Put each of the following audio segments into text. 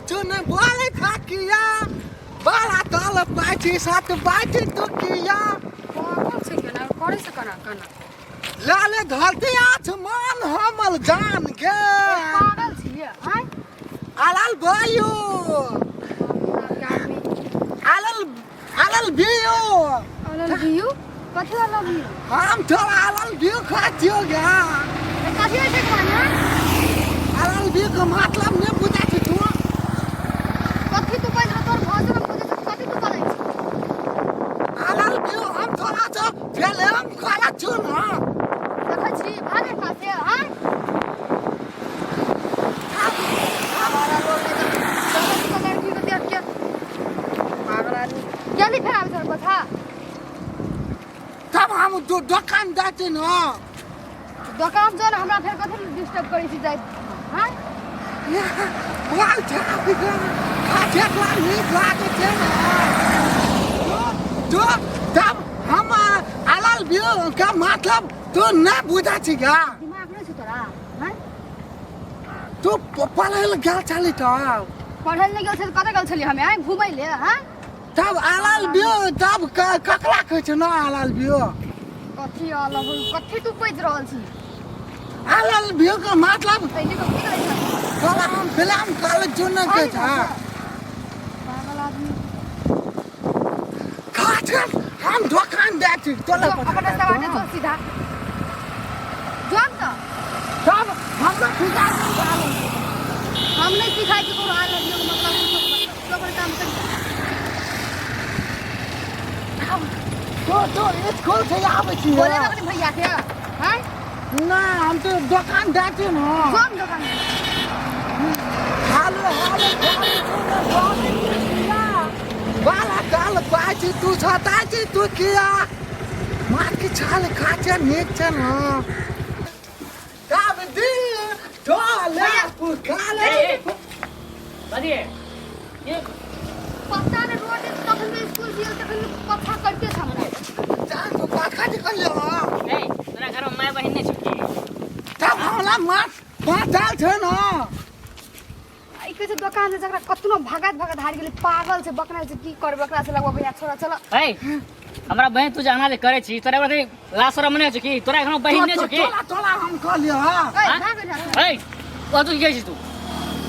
किछु नहि बोले थाकिया बाला ताल पाछी सात बाटी तुकिया। पागल छै केना करै छै, केना केना लाले धरती आसमान हमर जान गे। पागल छियै आँय? आलल बायु आलल आलल बियो। अलल बियू? कथी अलल बियू? हम थोड़ा आलल बियो खा छियो गे। कथी होइ छै खाना? आलल बियो के मतलब नहि बुझै छी तू। कथी तू बाजि रहल? तोर भाषण हम बुझै छी, कथी तू बाजै छी? आलल बियो हम थोड़ा सा फेले हम खाला छु न। देखै छी भागे पासे आँय? आवारा लोग नहि तऽ चलै छी लड़की के देख के पागल आदमी। जल्दी फेर आबै छौ बता। तब हम दोकान जाइ छी न। दोकान जो ने, हमरा फेर कथी डिस्टर्ब करै छी जाइत हँ? बाल छाप खाचेला नीक लागै छै ने तो तब हम आलल बियो के मतलब तू नहि बुझै छी गा। दिमाग नहि छौ तोरा हँ? तू पढ़ै लए गेल छली? तब पढ़ै लए गेल छली? कतऽ गेल छली हमे आँय? घुमै ले हँ? तब आलल बियो तब ककरा कहै छै न आलल बियो? कथी अलग कथी तू बाजि रहल छी? आलल बियो के मतलब पहिले कथी करै छै? तोरा हम फिल्म कॉलेज चुन के छ। पागल आदमी। खाचर हम दोकान दै छी तोला। जो, अपन रास्ता बाटे जो, सीधा जो तऽ। तब हमरा सिखा। हम नहि सिखाइ छी तोरा आलल बियो के मतलब। जो अपन काम कर। तो तो स्कूल से आबै छी। बोले अपने भैया के हैं? ना, हम तो दोकान दै छी न। कौन दोकान? हालो हालो बाला काल पाइ छी तू छता छी तू किया मार के छाल खाचे नीक छै न तब दिल डोले पुकारे। कथी ये? पता नहि, रोड तखन स्कूल से आयल तखन कथा करते छ हमरा। जान तो पाखा निकल ए, तोरा घरमे माय बहिन नहि छौ की? तब हमरा माछ बाँचल छै न। ई कहै छै दोकान से जकरा कतनो भगत भगत हारि गेलै। पागल छै, बकना छै, की करबै ओकरा से? लगबो भैया, छोड़ा, चलो। ए, हमरा बहिन तू जे एना जे करै छी, तोरा ओकरा लाज शरम नहि होइ छौ की? तोरा एखनो बहिन नहि छौ की? तोला तोला हम कहलियै। ए, हाँ? भाग एहिठाम से। ए, ओ तू की कहै छी तू?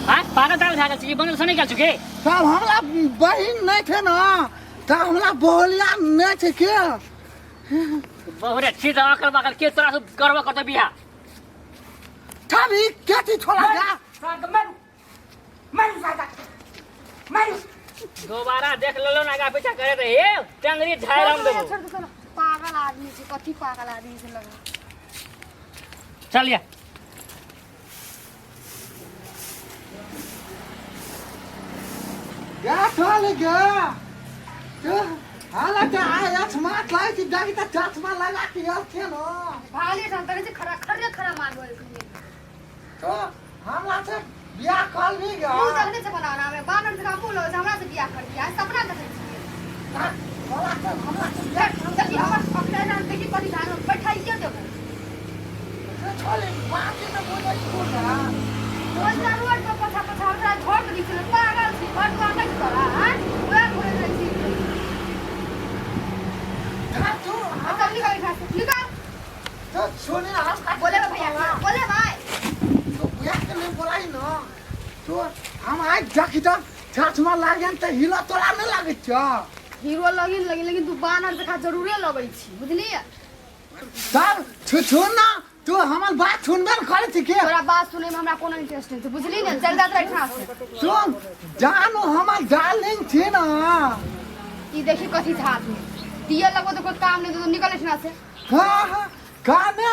हाँ, पागल तागल भए गेल छी की? बंगल से नहि गेल छौ की? तब हमरा बहिन नहि छै न तऽ हमरा बोलिया नहि छै के। बहुरे छी तऽ अकल बकल के तोरा से करबो करतो बियाह? तब ई केथी छोड़ा जा। दोबारा देख लेलो ना आगा पीछा करे तऽ ए टंगरी झाड़ि हम छोड़ दे, देबो। छोड़ दे, चलो। पागल आदमी छै, कथी पागल आदमी छै लगे। चल या। गा चल गा तो हालत आय चश्मा लाई छी जाके त चश्मा लगा के आयल छै न। भागले ठाम तरे छै, खड़ा खड़े खड़ा मारबो एखनी। तो हमरा से बियाह कर ली गा। मुँह देखने छै बनाना में बानर जकाँ मुँह लगै छै, हमरा से बियाह कर बियाह सपना देखै छियै? हमरा से हमरा से बियाह। देखी हमर अपने नाम, देखी कथी धान बैठाइए देबो। छोले बाकी न बोलै छी गा। रोज ना रोड पर पछा पछा हमरा घर के दिख, पागल छी? घर दुआर नहि छै तोरा आँय? उएह घुरैत रहै छी। तू चल निकल एहिठाम से, निकल। तो सुनी ना हम बोले बा भैया के, बोले भाई। तो बियाह के नहीं बोलाई न तो हम आज जाके त चश्मा लागन त हिला तोरा नहीं लागै छ। हीरो लगी लगी, लेकिन तू बानर जकाँ जरूरे लगै छी, बुझलियै? तब छु छु ना तू हमर बात सुनबे न करै छी के? तोरा बात सुनै में हमरा कोनो इंटरेस्ट नहीं छै, बुझली ने? चल जा तोरा एहिठाम से। सुन जानू, हमर डार्लिंग छी न। ई देखी कथी छै हाथ में दिए लगबो तऽ कोई काम नहीं देतो। निकल एहिठाम से। हाँ हाँ काना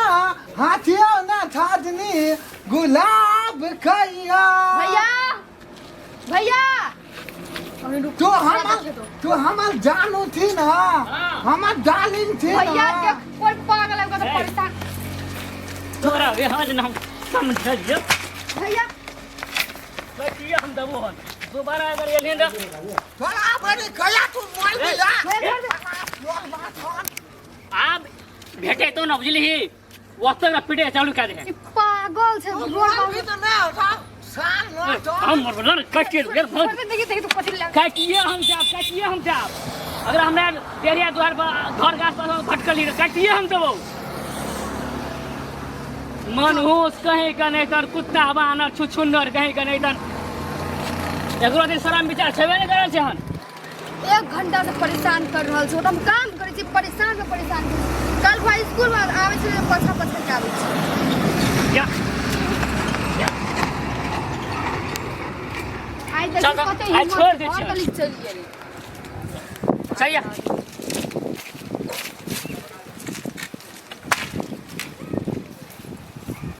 हाथिया ना छाजनी गुलाब खैया। भैया, भैया, अभी रुक। तू हमर देखे तो। तू हमर जानू थी ना, हमर डार्लिंग थी ना। भैया देख, कोई पागल है तो परेशान। तोरा यहाँ जे हम समझलियो। भैया। बचिया हम देबो हन दोबारा अगर एलहिन तऽ। तोरा बड़ी गया तू मोल मिला। भैया, छोड़ दे। बोल बात हन। आब भेटे तो न बुझलिही, ओतऽ ओकरा पीटे चालू कए दे। ई पागल छै तू रोड मोल पर। भी तो ना होता साल ना। हम मरबो ना काटिए देबो, छोड़ दे, देखी देखी तू कथी लग काटिए हम जाब, काटिए हम जाब। अगर हमरा डेरिया द्वार पर घर गाछ पर भटकली तऽ काटिए हम देबो। मनहूस कहीं का नहीं तन, कुत्ता बानर छुछुन्नर कहीं का नहीं तन। एकरो दिन शरम विचार छेबे नहीं करै छै हन। एक घंटा से परेशान कर रहल छै, हम काम करै छी, परेशान में परेशान करै छी। कल भाई स्कूल में आबै छै, पछा पछा के आबै छै। जा। आइ देखी चल, चल, कते आइ हिम्मत छोड़ दै घर छियै। तलिक चलि गेलै। सही है।